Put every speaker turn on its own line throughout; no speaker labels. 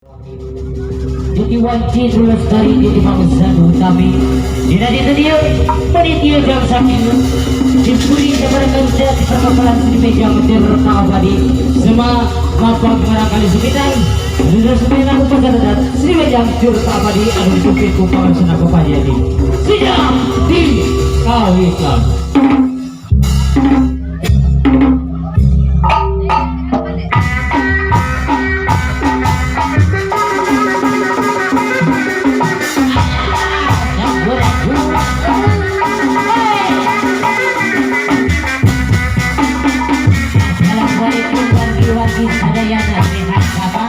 Duti wanci lestari di mangsa utami. Dina dinten ieu menit ieu jam saminggu. Dipuri sabar kerja di perkapalan di meja Tirta Abadi. Semua mapag marangkali sumitan. Sudah sumitan upacara adat Sri Mejang Tirta Abadi anu dipimpin ku pangaksana Bapak Yadi. Sidang di kawitan. Assalamualaikum warahmatullahi sadayana sehat sama.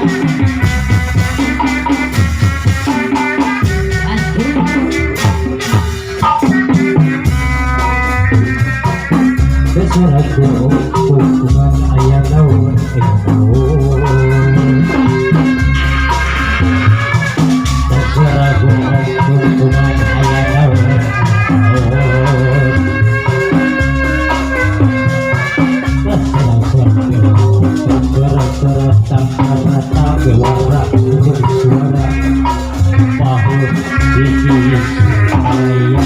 Besaraku hukuman ayah naon ayah naon. Besaraku hukuman ayah naon naon. Suara tanpa mata bewara bersuara bahu hiji ayah.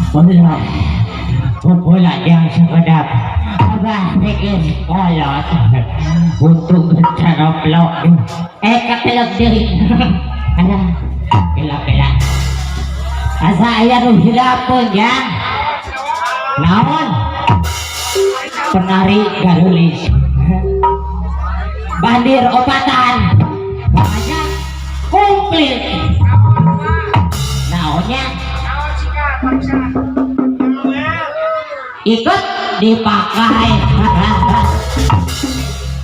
Wala. Wala yang sekedap. Abah bikin kolot. Untuk ceroplok. Eh, katelok diri. Ada. Kela-kela. Asa aya nu hilapun ya. Naon? Penari garulis. Bandir opatan. Makanya komplit. Naonnya? Ikut dipakai.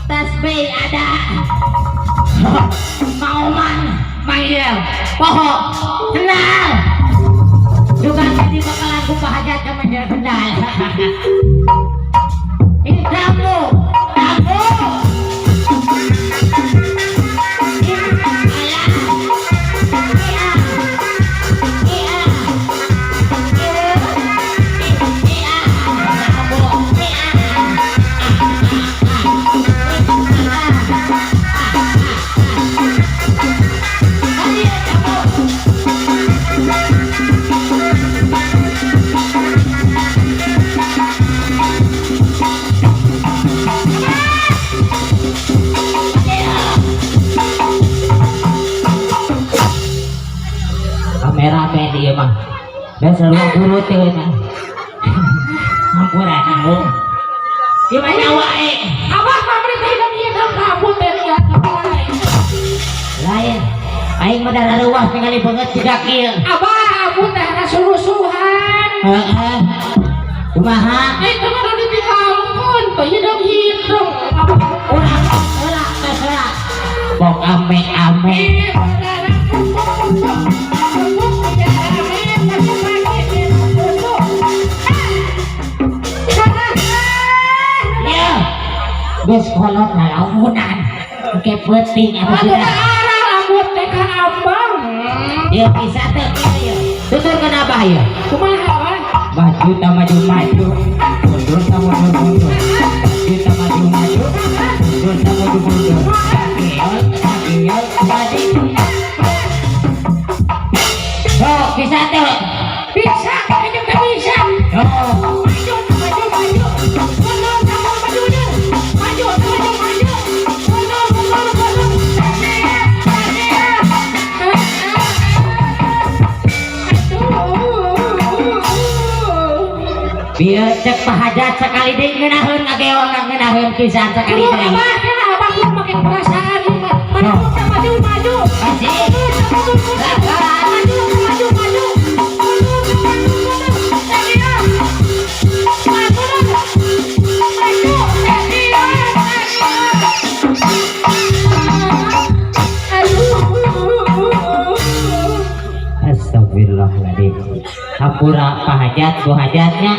Tasbih ada. Mauman manggil pokok kenal. Juga jadi bakalan ku hajat sama dia kenal. Ini tamu, tamu. Kameramen dia mah dasar guru teh mah hampura kamu gimana wae
Abah pamit teh dan ieu ka kamu teh lihat
lain aing mah darah ruas ningali banget tidak kieu.
Abah abu teh rasurusuhan.
Heeh, kumaha?
Eh teu kudu dipikalungkeun teh hidung hidung.
Ulah ulah tos ulah bok ame ame. Ya geus kolot lalaunan ke peuting atuh
Aduh,
sudah.
arah rambut teh ka abang.
Ya bisa teh kieu ya tuturkeun abah ya.
Kumaha, Abah?
Baju Maju tak maju maju, mundur tak mundur mundur. Maju tak maju maju, mundur tak mundur mundur. Agiol, agiol, badi. Sok, bisa tuh.
Bisa, ini teh bisa.
Oh.
Maju, maju, maju. Mundur, mundur, maju, mundur. Maju, maju, maju. Mundur, mundur, mundur. Tasia, tasia. Aduh.
Biar cek pahajat sekali deui ngeunaheun ngageol ngeunaheun pisan sekali
Kudu
deui.
abah, kena abah kudu make perasaan ieu mah. Maju, maju, maju.
Asik.
Mundur, mundur, mundur. Maju, maju, maju. Mundur, maju, mundur. Tasia. Maju, maju, tasia, tasia. Aduh.
Astagfirullahaladzim. Hampura pahajat bu hajatnya.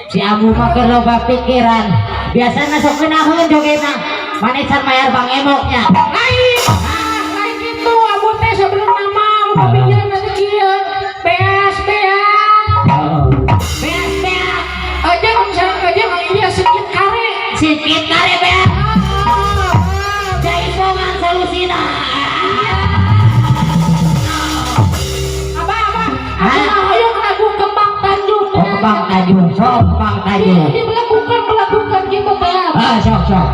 Si Amu mah keur loba pikiran. Biasana sok ngeunaheun jogetna. Maneh can mayar bang emoknya.
Lain, lain gitu, abu teh sebelum nama, abu kepikiran nanti kieu. Beas, beas.
Oh. Beas beas.
Aja misalnya aja iya sedikit kare.
Sikit kare beas.
Ah,
Jaipongan solusina.
Abah, abah, aku mah hoyong lagu Kembang Tanjung.
Oh, Kembang Tanjung, sok Kembang Tanjung.
Ini melakukan melakukan gitu teh.
Ah, sok sok.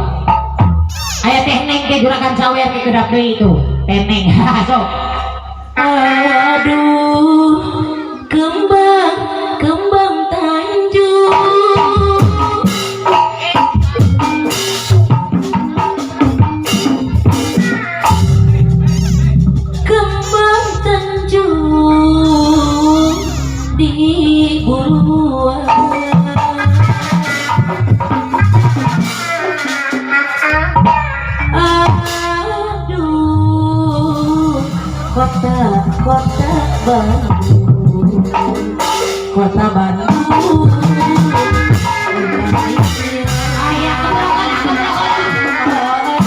Aya teh neng ke juragan sawer ke kedap deui itu. Teh neng, sok.
Aduh, kembang, kembang Tanjung. Kembang Tanjung di buruan. Aduh, kota, kota Bandung, kota Bandung.
Aya kebrokan, kebrokan.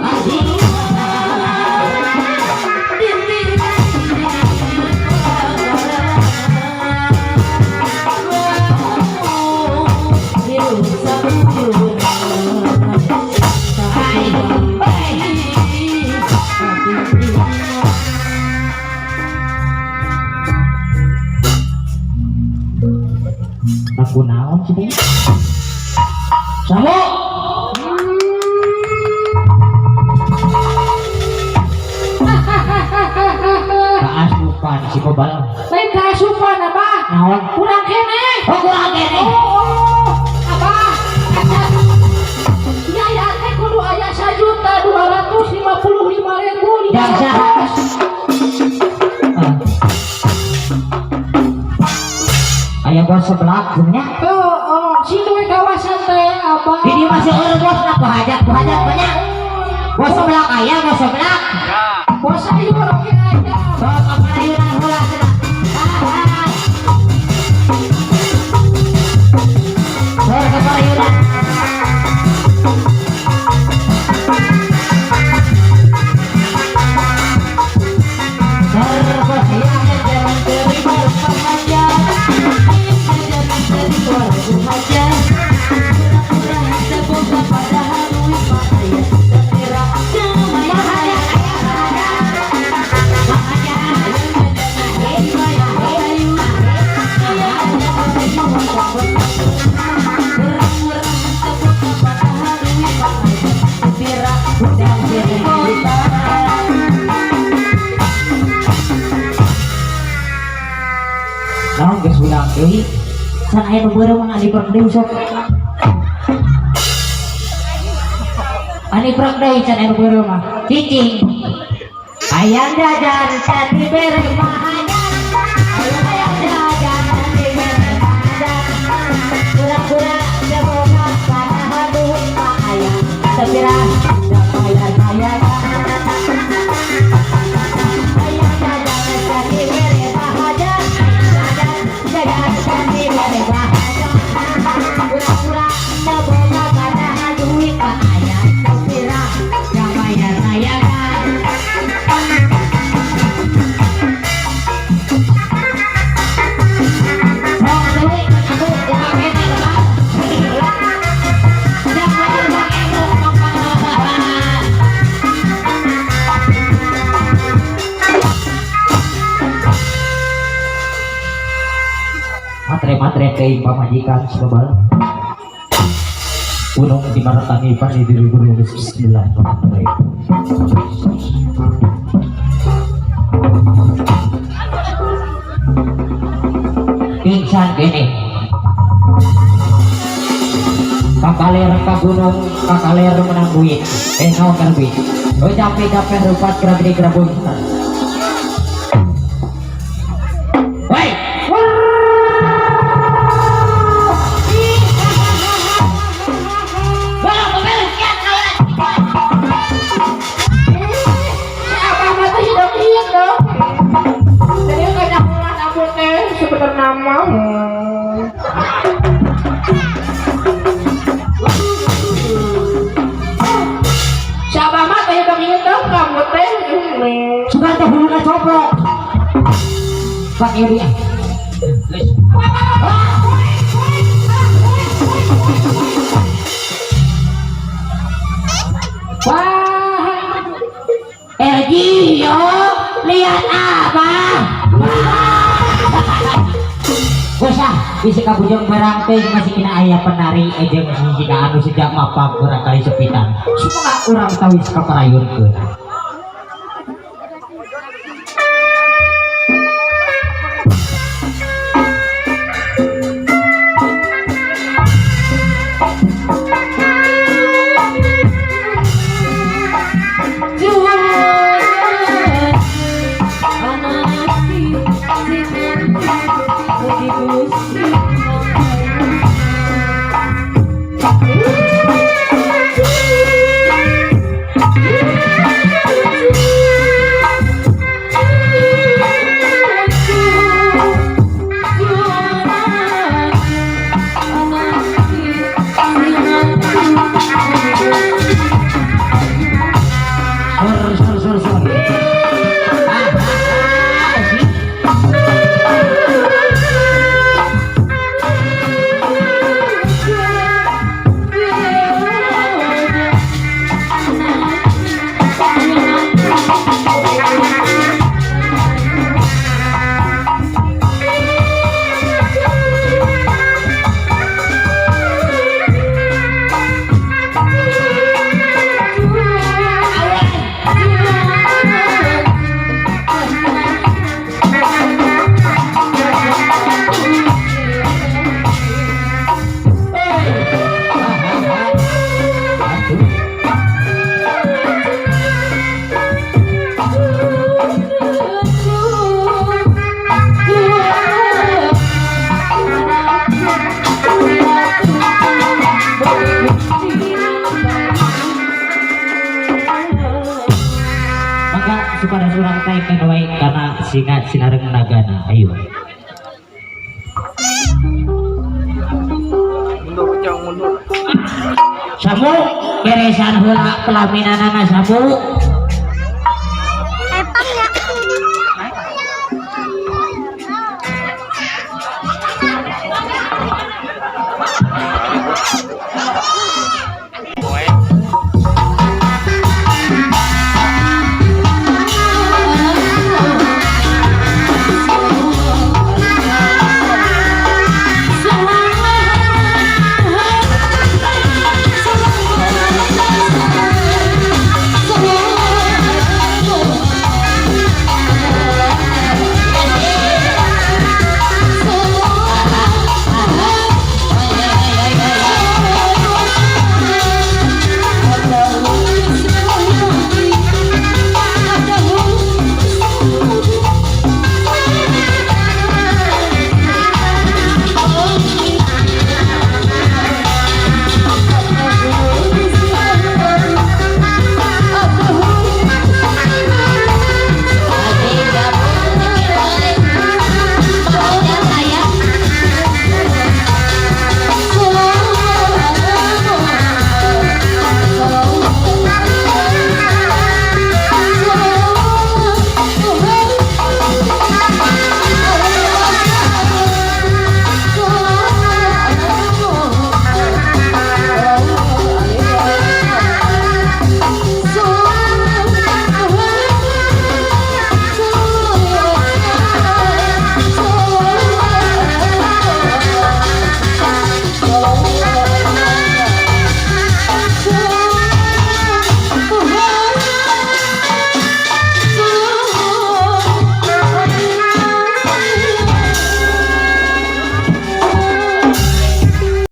Asik. Aku naon sih teh? Samu. Kaasupan si kobal.
Lain kaasupan abah.
Naon?
Kurang keneh.
Oh, kurang keneh.
Oh, oh, abah. Acan. Biaya teh kudu aya 1.255.500.
Jangsa. Ah. Aya bos sebelah nya.
Oh, oh, si duwe kawasan teh abah.
Di dieu masih eueuh bos na hajat banyak. Bos sebelah aya bos sebelah.
Bos ayo oke aya.
Sok kaparayunan heula cenah. Ah, ah. Sok kaparayunan. Naon geus hudang deui? Can aya nu beureum mah adi prek deui sok. Ani prek deui can aya nu beureum mah. Cicing. Hayang jajan can dibere mahajat. Hayang jajan can dibere mahajat. Pura-pura teu boga padahal duit mah aya. sepira bayar bayar ayah jajan jadi bere bahagia jajan jadi bere bahagia pura-pura boga kada duit pak ayah sepira bayar bayar. Matre-matre teh pamajikan sebabal gunung di maratani pani diri guru. Bismillahirrahmanirrahim. Pingsan gini kakaler ka gunung kakaler menang duit naon kan duit oh capek-capek rupat kerabini kerabun. Woi Pak Eri. Wah, Ergio, lihat apa? Bosah, bisa kabujang barang teh masih kena ayah penari aja masih jika anu sejak mapak kurang kali sepitan. Semua orang tahu kaparayun ke. Karena singa sinareng nagana ayo
mundur jauh mundur
samu beresan heula pelaminanana samu.